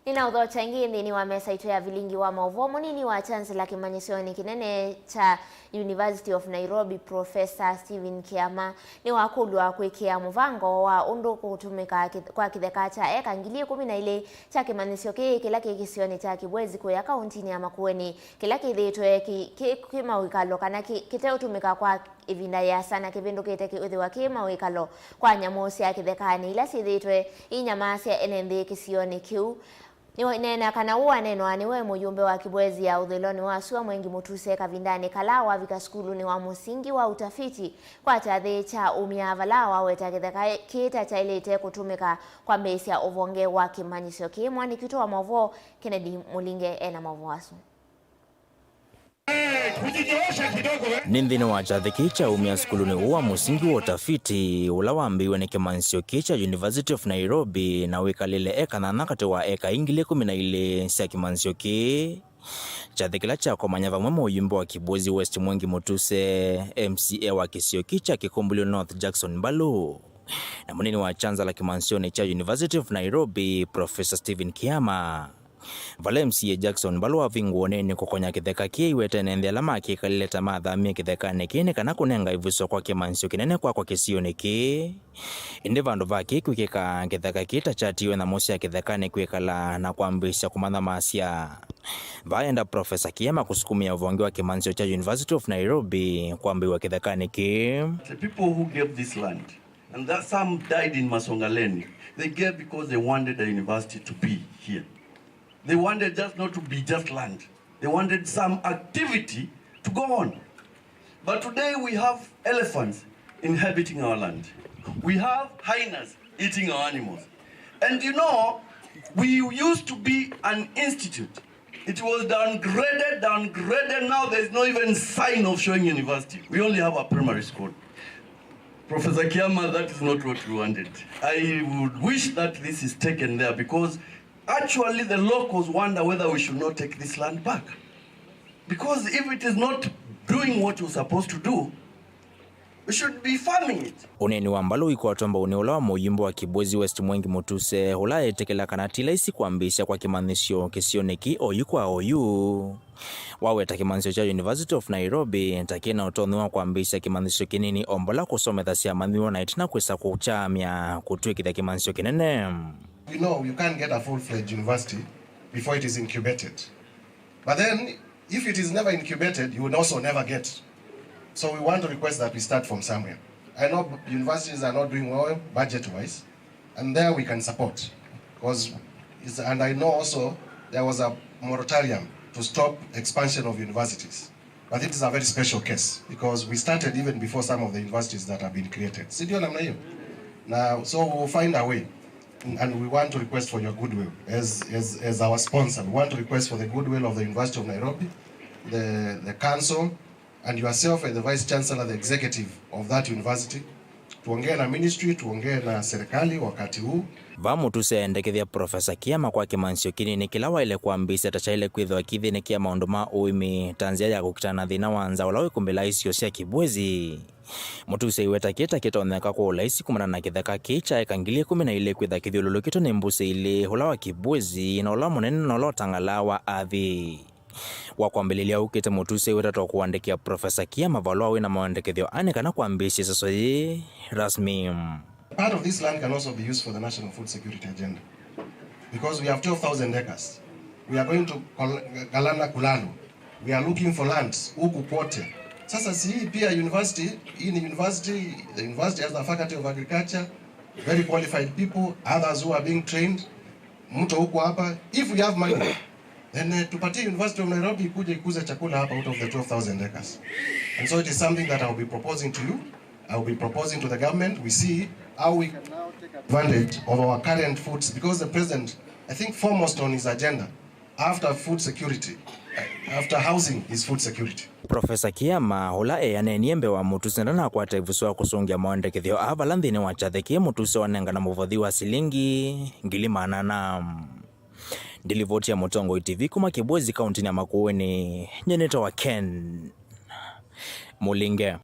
Nĩnaũthokya ĩngĩ nthĩnĩ wa mesa itũ ya vilingi wa maũvoo. Mũnini wa Chancellor kĩmanyĩsyonĩ kĩnene kya University of Nairobi, Professor Stephen Kĩama, nĩwakũlw'a kwĩkĩa mũvango wa ũndũ kũtũmĩka kĩ-, kwa kĩtheka kya eka ngili ĩkũmi na ilĩ kya kĩmanyĩsyo kĩĩ kĩla kĩ kĩsionĩ kya Kĩbwezi kũya kauntinĩ ya Makueni, kĩla kĩthĩĩtwe kĩ, kĩ, kĩ mawĩkalo kana kĩ, kĩteũtũmĩka kwa ĩvinda yĩasa na kĩvĩndũkĩte kĩũthĩwa kĩ mawĩkalo kwa nyamũ sya kĩthekanĩ ila syĩthĩĩtwe inyamasya ene nthĩ kĩsionĩ kĩu. Nĩneena kana ũũ waneenwa nĩwe mũyũmbe wa Kĩbwezi ya ũthũĩlonĩ wa sua Mwengi Mũtuse kavindanĩ kala wavika sukulunĩ wa mũsingi wa Utafiti kwa kyathĩ kya ũmya, vala waweta kĩtheka kĩĩ ta kyaĩlĩte kũtũmĩka kwambĩĩsya ũvonge wa kĩmanyĩsyo kĩĩ. Mũandĩki witũ wa maũvoo Kennedy Mũlinge ena maũvoo asu. Nĩ nthĩnĩ wa kyathĩ kĩĩ kya umya sukulunĩ ũũ wa mũsingi wa ũtafiti ũla wambĩĩwe nĩ kĩmanyĩsyo kĩĩ kya University of Nairobi na wĩkalĩle eka nyanya katĩ wa eka ngili ĩkũmi na ilĩ sya kĩmanyĩsyo kĩĩ. Kyathĩ kĩla kyakomany'a vamwe mũyumbe wa Kibwezi West Mwengi Mutuse, M C A wa kĩsio kĩĩ kya Kĩkũmbũlyo North Jackson Mbalu, na mũnini wa chancellor kĩmanyĩsyonĩ kya University of Nairobi, Professor Stephen Kiama. Vala M C A Jackson Mbalu wavingũa ũneeni kũkonya kĩtheka kĩĩ, aiweta ene nthĩ ala makĩkalile ta mathamie kĩthekanĩ kĩĩ nĩ kana kũnenga ĩvuso kwa kĩmanyĩsyo kĩnene kwakwa kĩsionĩ kĩĩ. Ĩndĩ vandũ va kĩĩ kwĩkĩka, kĩtheka kĩĩ ta kyatiiwe nyamũ sya kĩthekanĩ kwĩkala na kwambĩĩsya kũmanyamasya. Vaa enda Professor Kiama kũsukumĩa ũvonge wa kĩmanyĩsyo kya University of Nairobi kwambĩĩw'a kĩthekanĩ kĩĩ. The people who gave this land, and that some died in Masongaleni, they gave because they wanted the university to be here. They wanted just not to be just land. They wanted some activity to go on. But today we have elephants inhabiting our land. We have hyenas eating our animals. And you know, we used to be an institute. It was downgraded, downgraded. Now there is no even sign of showing university. We only have a primary school. Professor Kiama, that is not what we wanted. I would wish that this is taken there because actually the locals wonder whether we should not take this land back. Because if it is not doing what you're supposed to do, we should be farming it. Ũneeni wa Mbalu ũikwatwa mbaũnĩ ũla wa mũyumbe wa Kibwezi West Mwengi Mutuse, ũla aĩtĩkĩla kana ti laisi kwambĩĩsya kwa kĩmanyĩsyo kĩsionĩ kĩĩ oyu kwa oyu. Waweta kĩmanyĩsyo kya University of Nairobi ta kĩna ũtonyi wa kwambĩĩsya kĩmanyĩsyo kĩnini o mbola kũsomethasya amanyĩw'a na ĩtina kwĩsa kũkyamya kũtw'ĩkĩthya kĩmanyĩsyo kĩnene. You know, you can't get a full-fledged university before it is incubated. But then, if it is never incubated, you will also never get. So we want to request that we start from somewhere. I know universities are not doing well budget-wise, and there we can support. Because, it's, and I know also there was a moratorium to stop expansion of universities. But it is a very special case because we started even before some of the universities that have been created. Si ndio namna hiyo? Na so we will find a way. And we want to request for your goodwill as, as, as our sponsor. We want to request for the goodwill of the University of Nairobi, the, the council, and yourself as the Vice Chancellor, the executive of that university. Tuongee na ministry, tuongee na serikali wakati huu. Vaa Mutuse endekethya Professor Kiama kwa kĩmanyĩsyo kĩnini kĩla waĩle kwambĩĩsya ta kyaĩle kwĩthĩwa kĩ nthĩnĩ kĩa maũndũ ma ũĩmi ta nzĩa ya kũkitana na thĩna wa nza ũla wĩkũmbĩlaa isio sya Kibwezi. Mutuse aiweta kĩĩ ta kĩtonyeka kwa ũlaisi kumana na kĩtheka kĩĩ kya eka ngili ĩkũmi na ilĩ kwĩtha kĩthyũlũlũkĩtwe nĩ mbũsĩ ilĩ, ũla wa Kibwezi na ũla mũnene na ũla ũtangalaa wa athi. Wa kwambĩlĩlya ũkĩte Mutuse aiwetetwa kũandĩkĩa Professor Kiama valũa wĩna maendekethyo aa nĩ kana kwambĩĩsya ĩseso yĩĩ rasmi. Part of this land can also be used for the national food security agenda because we have twelve thousand acres. We are going to Kol-, Galana Kulalo. We are looking for lands huku kwote. Sasa si hii pia university, hii ni university, the university has a faculty of agriculture, very qualified people, others who are being trained. Mto huko hapa, if we have money, then, eh, tupatie University of Nairobi ikuje ikuze chakula hapa out of the twelve thousand acres. And so it is something that I'll be proposing to you. I'll be proposing to the government. We see how we can now take advantage of our current foods because the president, I think, foremost on his agenda after food security, after housing is food security. Professor Kiama, ũla eanenie mbee wa Mutuse, ndanakwata ĩvuso wa kũsũngĩa maendekethyo aa vala nthĩnĩ wa kyathĩ kĩĩ Mutuse wanengana mũvothi wa silingi ngili maana ana. Ndilivoti ya Mũtongoi T V kuma Kibwezi, kauntinĩ ya Makueni, nyie nĩtawa Ken Mũlinge.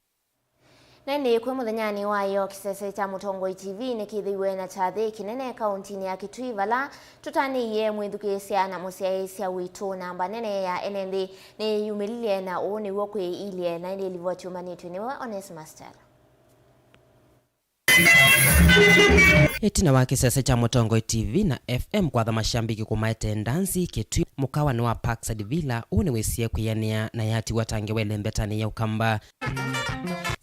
Na ĩndĩ kwĩ mũthenyanĩ wa ĩyo, kĩsese kya Mũtongoi T V nĩkĩthĩiwe na kyathĩ kĩnene kauntinĩ ya Kitui, vala tũtanĩie mwĩthukĩĩsya na mũsyaĩĩsya witũ namba nene ya ene nthĩ nĩyumĩlilye, na ũũ nĩw'o kwĩilye. Na ĩndĩ livoti yumanĩtw'e nĩwe Onesmus Stella. Ĩtina wa kĩsese kya Mũtongoi T V na F M kwatha mashambiki kũmaete ndanzi Kitui, mũkawanĩ wa Parkside Villa ũũ nĩwĩsie kwĩanĩa na yatiwa ta ngewa ĩlembetanĩ ya Ũkamba.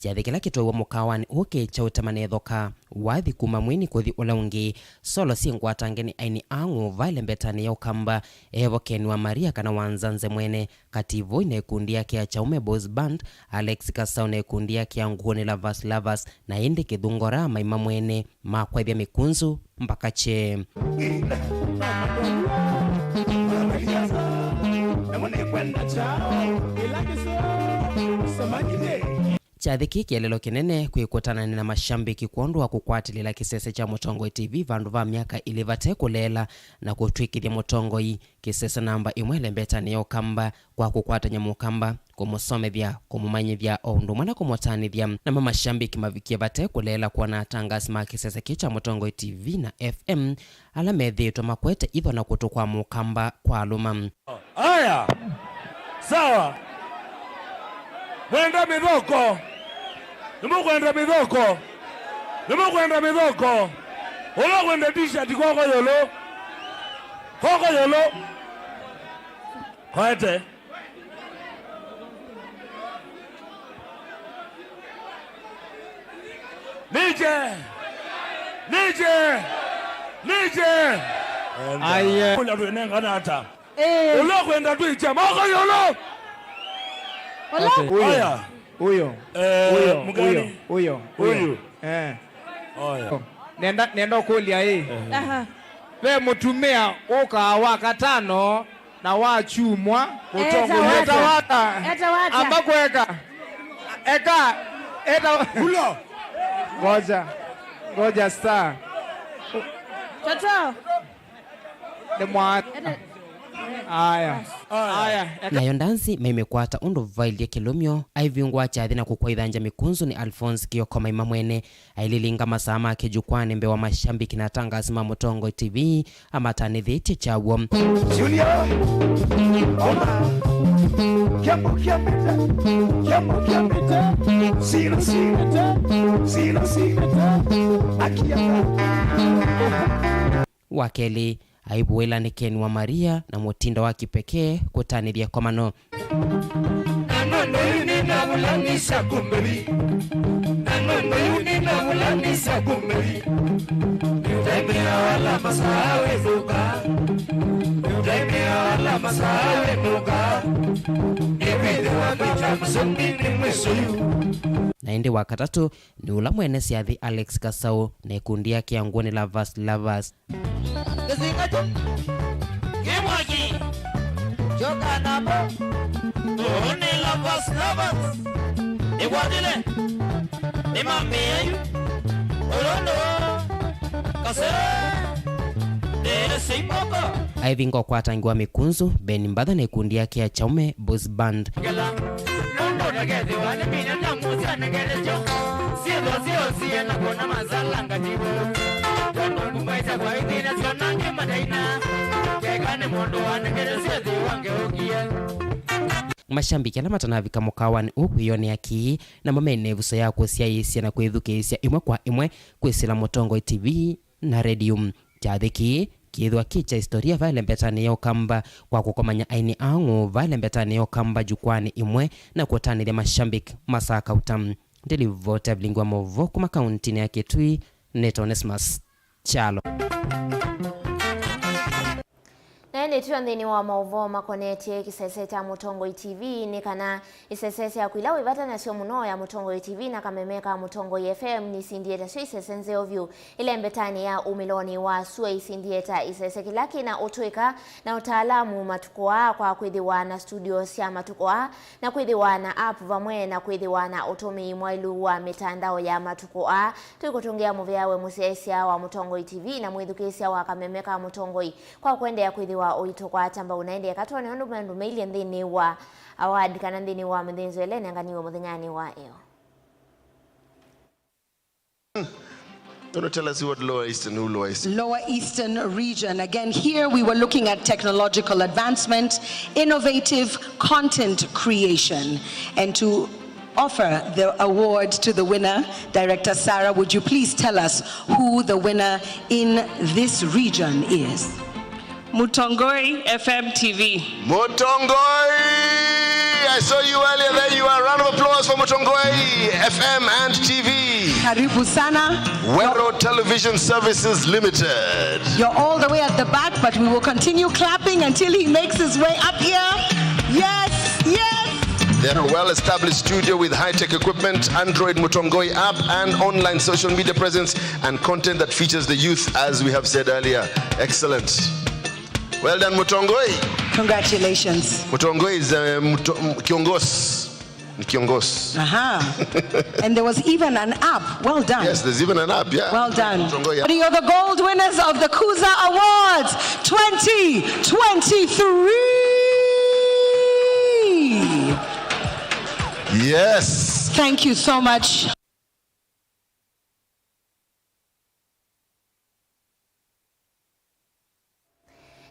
Kyathĩ kĩla kĩtwaiwe mũkawanĩ ũũ kĩ kya ũtema nĩ thoka, wathi kuma mwĩni kũthi ũla ũngĩ. Solo syĩ ngwatange nĩ aini ang'ũ va ĩlembetanĩ ya Ũkamba, Evo Ken wa Maria kana wa Nzanze mwene, Kativoi na ĩkundi yake ya Chaume Boys Band, Alex Kasau na ĩkundi yake ya Nguoni Lovers Lovers, na ĩndĩ Kĩthungora maima mwene, makwaĩthya mĩkunzu mbaka kye. Kyathĩ kĩĩ kĩeleelo kĩnene kwĩ kũtananĩa na mashambiki kwondũ wa kũkwatĩlĩla kĩsese kya Mũtongoi T V vandũ va myaka ĩlĩ vate kũleela na kũtw'ĩkĩthya mũtongoi kĩsese namba ĩmwe ĩlembetanĩ ya Ũkamba kwa kũkwatany'a Mũkamba, kũmũsomethya, kũmũmanyĩthya o ũndũ ũmwe na kũmũtanĩthya. Namo mashambiki mavikie vate kũleela kwona atangasi ma kĩsese kĩĩ kya Mũtongoi T V na F M ala methĩĩtwe makwete itho na kũtũ kwa Mũkamba kwalũma. Aya. Sawa. Mwenda mĩthoko. Nĩmũkwenda mĩthoko. Nĩmũkwenda mĩthoko. Ũla kwenda t-shirt kwoko yũlũ. Kwoko yũlũ. Kwete. Nije. Nije. Nije. Aye. Kũla twĩnengana ata? Eh. Ũla kwenda twĩkya moko yũlũ. Ũla. Okay. Ũyũ. Aya. Ũyũ. Eh, ũyũ, mũkani. Ũyũ, ũyũ, ũyũ. Ũyũ. Eh. Aya. Nenda, nenda ũkũlya ĩ. Aha. Ve mũtumĩa ũkaa wa katano na wa kyumwa. Mũtongoi. Eta wata. Eta wata. Amba kweka. Eka. Eta. Ulo. Ngoja. Ngoja star. Toto. Nĩ mwa-, aya. Aya. Nayo ndanzi maimĩkwata ũndũ vailye kĩlũmyo, aivingũa kyathĩ na kũkwaithangya mĩkunzu nĩ Alphonse Kioko Maima mwene, aililinga masaa make jukwaanĩ mbee wa mashambiki na atangasi ma Mũtongoi T V, amatanĩthĩtye kyaw'o. Junior, ona, kĩambo kĩambĩte, kĩambo kĩambĩte, sino sinĩte, sino sinĩte, akiaga. Wa kelĩ, aivũĩla nĩ Ken wa Maria na mũtindo wa kĩpekee kũtanĩthya ĩkomano. Na nũndũ yu nĩnavulanisya kumbevi, na nũndũ yu nĩnavulanisya kumbevi, nĩũtaimĩa ala masaa wĩthũka, nĩũtaimĩa ala masaa wĩthũka, nĩwĩthĩwa kwĩta mũsũngini mwĩsũyu. Na ĩndĩ wa katatũ, nĩ ũla mwene syathi Alex Kasau na ĩkundi yake ya Ngũnĩ Lovers Lovers. Kĩsinga kyu kĩ mwaki, kyoka namo. Ngũnĩ Lovers Lovers, ĩkwatĩle, nĩmambĩĩa yu, ũlũndũ, kasee, ndĩĩsĩ imoko. Aivinga ũkwatangi wa mĩkunzu, Ben Mbatha na ĩkundi yake ya Chaume Boys Band. Ngela, nũndũ ndakethĩwa nĩ mina ta mũsya nĩngelesyo. Syĩthwa syĩosie na kwona masalanga tivo. Tondũ nguma isakwa ithina syona ngĩ mataina. Keka nĩ mũndũ wanengelesyo thĩ wangeũkie. Mashambiki ala matanavika mũkawanĩ ũũ kwĩyonea kĩĩ, namo mena ĩvuso ya kũsyaĩĩsya na kwĩthukĩĩsya ĩmwe kwa ĩmwe kwĩsĩla Mũtongoi T V na redio. Kyathĩ kĩĩ kĩĩthwa kĩ kya historia vaĩle mbetanĩ ya Ũkamba kwa kũkomany'a aini ang'ũ vaĩle mbetanĩ ya Ũkamba jukwaanĩ ĩmwe na kũtanĩthya mashambiki masakauta. Ndelivota vilingi wa maũvoo kuma kauntinĩ ya Kitui, nĩtawa Onesmus Kyalo. Na ĩndĩ twĩ o nthĩnĩ wa maũvoo makonetye kĩsese kya Mũtongoi T V, nĩ kana isese syaku ila wĩ vata nasyo mũno ya Mũtongoi T V na kameme ka Mũtongoi F M nisindie tasyo isese nzeo vyũ. Ĩlembetanĩ ya umĩlonĩ wa sua isindie ta isese kĩla kĩna ũtũĩka na ũtaalamu matukũ aa kwa kwĩthĩwa na studio sya matukũ aa, na kwĩthĩwa na app vamwe na kwĩthĩwa na ũtũmĩi mwaĩlu wa mĩtandao ya matukũ aa. Twĩkũtũngĩa mũvea we mũsyaĩĩsya wa Mũtongoi T V na mwĩthukĩĩsya wa kameme ka Mũtongoi kwa kũendeea kwĩthĩwa ũitũkwata mbau. Na ĩndĩ eka twone ũndũ maũndũ mailye nthĩnĩ wa award kana nthĩnĩ wa mĩthĩnzĩo ĩla ĩnenganiwe mũthenyanĩ wa ĩyo. Gonna tell us what Lower Eastern, who Lower Eastern. Lower Eastern region. Again, here we were looking at technological advancement, innovative content creation, and to offer the award to the winner, Director Sarah, would you please tell us who the winner in this region is? Mutongoi F M T V. Mutongoi! I saw you earlier there. You are a round of applause for Mutongoi F M and T V. Karibu sana. Wero Television Services Limited. You're all the way at the back, but we will continue clapping until he makes his way up here. Yes, yes. They're a well-established studio with high-tech equipment, Android Mutongoi app, and online social media presence and content that features the youth, as we have said earlier. Excellent. Well done, Mutongoi. Congratulations. Mutongoi is a muto, m- kiongozi. Ni kiongozi. Aha. And there was even an app. Well done. Yes, there's even an app, yeah. Well done. Mutongoi, yeah. You're the gold winners of the Kuza Awards twenty twenty-three. Yes. Thank you so much.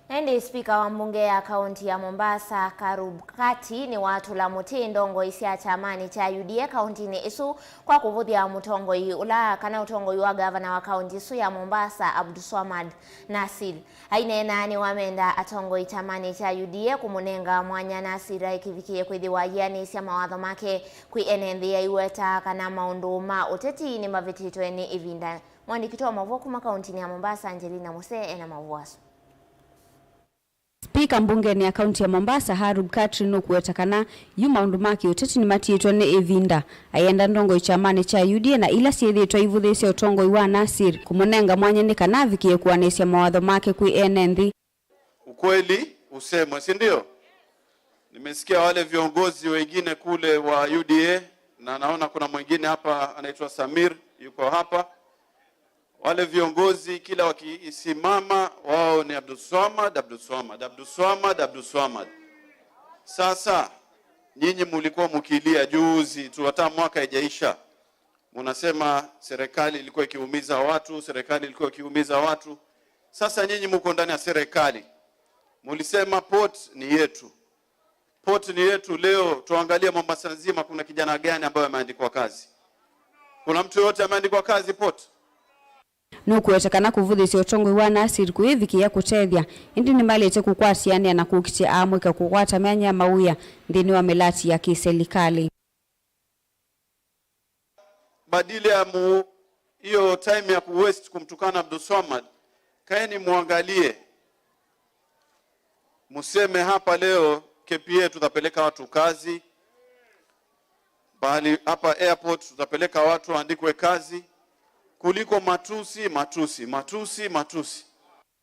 Na ĩndĩ spika wa mbunge ya kaunti ya Mombasa, Karub Kati, nĩwatũla mũtĩ ndongoi sya kyamanĩ kya U D A kauntinĩ ĩsu kwa kũvũthya mũtongoi ũla, kana ũtongoi wa gavana wa kaunti ĩsu ya Mombasa, Abdulswamad Nasir. Aineena nĩwamenda atongoi kyamanĩ kya U D A kũmũnenga mwanya Nasir aĩkĩvikĩe kwĩthĩwa ayĩanĩsya mawatho make kwĩ ene nthĩ, aiweta kana maũndũ ma ũteti nĩmavĩtĩtwe nĩ ĩvinda. Mwandĩki witũ wa maũvoo kuma kauntinĩ ya Mombasa, Angelina Musee, ena maũvoo asu. Spika mbungenĩ ya kaunti ya Mombasa, Harub Katri, nũkũweta kana yu maũndũ ma kĩũteti nĩmatiĩtwe nĩ ĩvinda, ayenda ndongoi kyamanĩ kya U D A na ila syĩthĩĩtwe ivũthĩĩsya ũtongoi wa Nasir kũmũnenga mwanya nĩ kana avikĩe kũanĩsya mawatho make kwĩ ene nthĩ. Ukweli usemwe, si ndio? Nimesikia wale viongozi wengine kule wa U D A, na naona kuna mwingine hapa anaitwa Samir, yuko hapa. Wale viongozi kila wakisimama, wao ni Abdulswamad, Abdulswamad, Abdulswamad, Abdulswamad. Sasa nyinyi mulikuwa mukilia juzi tu, hata mwaka haijaisha, munasema serikali ilikuwa ikiumiza watu, serikali ilikuwa ikiumiza watu. Sasa nyinyi muko ndani ya serikali, mulisema port ni yetu, port ni yetu. Leo tuangalie Mombasa nzima, kuna kijana gani ambaye ameandikwa kazi? Kuna mtu yoyote ameandikwa kazi port? Nũkũweta kana kũvũthĩsya ũtongoi wa Nasir kũyĩvikĩa kũtethya, ĩndĩ nĩmaĩlĩte kũkwatĩanĩa na kũkitĩa aamũĩka kũkwata myanya ya mawĩa nthĩnĩ wa mĩlati ya kĩselikalĩ. Badili ya mu hiyo time ya kuwaste kumtukana Abdulswamad, kaeni muangalie, museme hapa leo K P A tutapeleka watu kazi, bali hapa airport tutapeleka watu waandikwe kazi, kuliko matusi, matusi, matusi, matusi.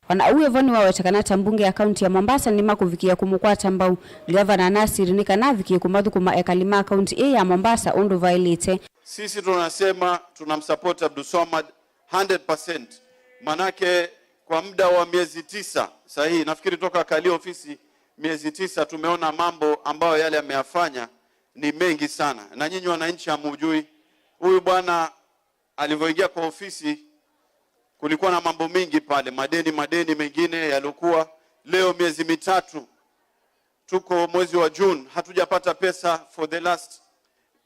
O na ũu wĩ vo, nĩwaweta kana ta mbunge ya kaunti ya Mombasa nĩmakũvikĩa kũmũkwata mbau Gavana Nasir nĩ kana avikĩe kũmathũkũma ekali ma kaunti ĩĩ ya Mombasa ũndũ vaĩlĩte. Sisi tunasema tunamsupport Abdulswamad hundred percent. Manake kwa muda wa miezi tisa sahihi, nafikiri toka akalia ofisi miezi tisa, tumeona mambo ambayo yale ameyafanya ni mengi sana, na nyinyi wananchi hamujui. Huyu bwana alivyoingia kwa ofisi, kulikuwa na mambo mingi pale, madeni, madeni mengine yaliokuwa. Leo miezi mitatu, tuko mwezi wa June, hatujapata pesa for the last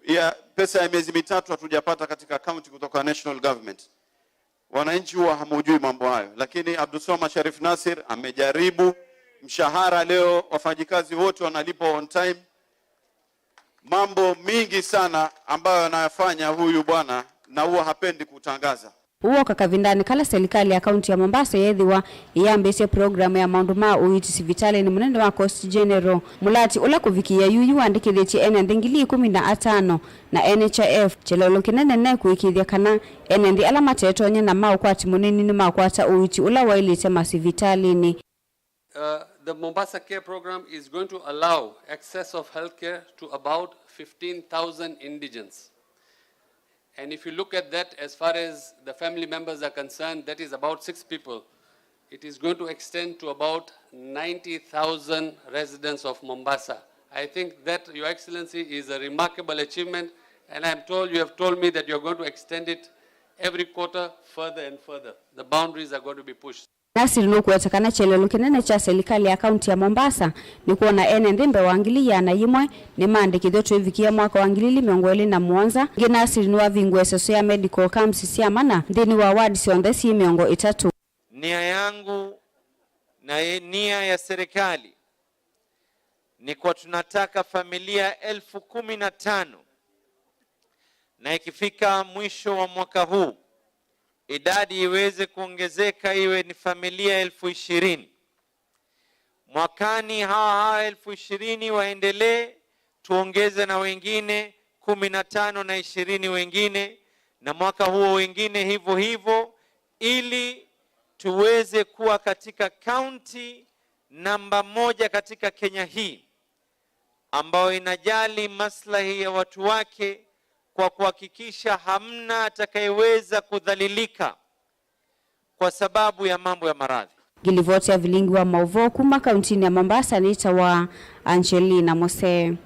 year, pesa ya miezi mitatu hatujapata katika county kutoka national government. Wananchi huwa hamujui mambo hayo, lakini Abdulswamad Sharif Nasir amejaribu. Mshahara leo, wafanyikazi wote wanalipwa on time. Mambo mingi sana ambayo anayafanya huyu bwana, na huwa hapendi kutangaza. Ũu woka kavindanĩ kala selikalĩ ya kaunti ya Mombasa yeethĩwa ĩyambĩĩsye programu ya maũndũ ma ũiiti sivitalĩnĩ mũnene wa Coast General. Mũlati ũla kũvikĩĩa yu yu wandĩkĩthĩtye ene nthĩ ngili ikũmi na atano na N H I F, kyeleelo kĩnene ne kũĩkĩĩthya kana ene nthĩ ala matetonya na ma ũkwati mũnini nĩmakwata ũiiti ũla waĩlĩte masivitalĩnĩ. Uh, the Mombasa Care Program is going to allow access of healthcare to about fifteen thousand indigents. And if you look at that, as far as the family members are concerned, that is about six people. It is going to extend to about ninety thousand residents of Mombasa. I think that, Your Excellency, is a remarkable achievement, and I am told you have told me that you are going to extend it every quarter further and further. The boundaries are going to be pushed. Nasir nũkũweta kana kyeleelo kĩnene kya selikalĩ ya kaunti ya Mombasa nĩ kwona ene nthĩ mbee wa ngili ĩana yĩmwe nĩmaandĩkĩthw'e twĩvikĩĩa mwaka wa ngili ili mĩongo ĩlĩ na mũonza. Ĩngĩ, Nasir nĩwavingũa ĩseso ya medical camps sya mana nthĩnĩ wa ward syonthe syĩ mĩongo ĩtatũ. Nia yangu na ye-, nia ya serikali ni kwa tunataka familia elfu kumi na tano, na ikifika mwisho wa mwaka huu, idadi iweze kuongezeka iwe ni familia elfu ishirini. Mwakani hawa hawa elfu ishirini waendelee, tuongeze na wengine kumi na tano na ishirini wengine, na mwaka huo wengine hivyo hivyo, ili tuweze kuwa katika kaunti namba moja katika Kenya hii, ambayo inajali maslahi ya watu wake kwa kuhakikisha hamna atakayeweza kudhalilika kwa sababu ya mambo ya maradhi. Ngilivoti ya vilingi wa mauvoo kuma kauntinĩ ya Mombasa nĩtawa Angelina Mose.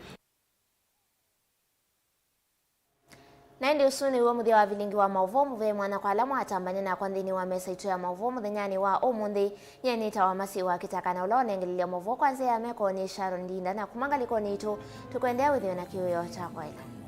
Na ĩndĩ ũsu nĩw'o mũthya wa vilingi wa mauvoo mũvee mwana kwa ala mwatambany'a nakwa nthĩnĩ wa mesa itũ ya mauvoo mũthenyanĩ wa ũmũnthĩ. Nyie nĩtawa Masi wa Kĩtaka, na ũla ũnengelelya mauvoo kwa nzĩa ya meko nĩ Sharon Ndinda, na kuma ngalĩkonĩ itũ tũkwendea wĩthĩwe na kĩwĩoo kya kwaĩla.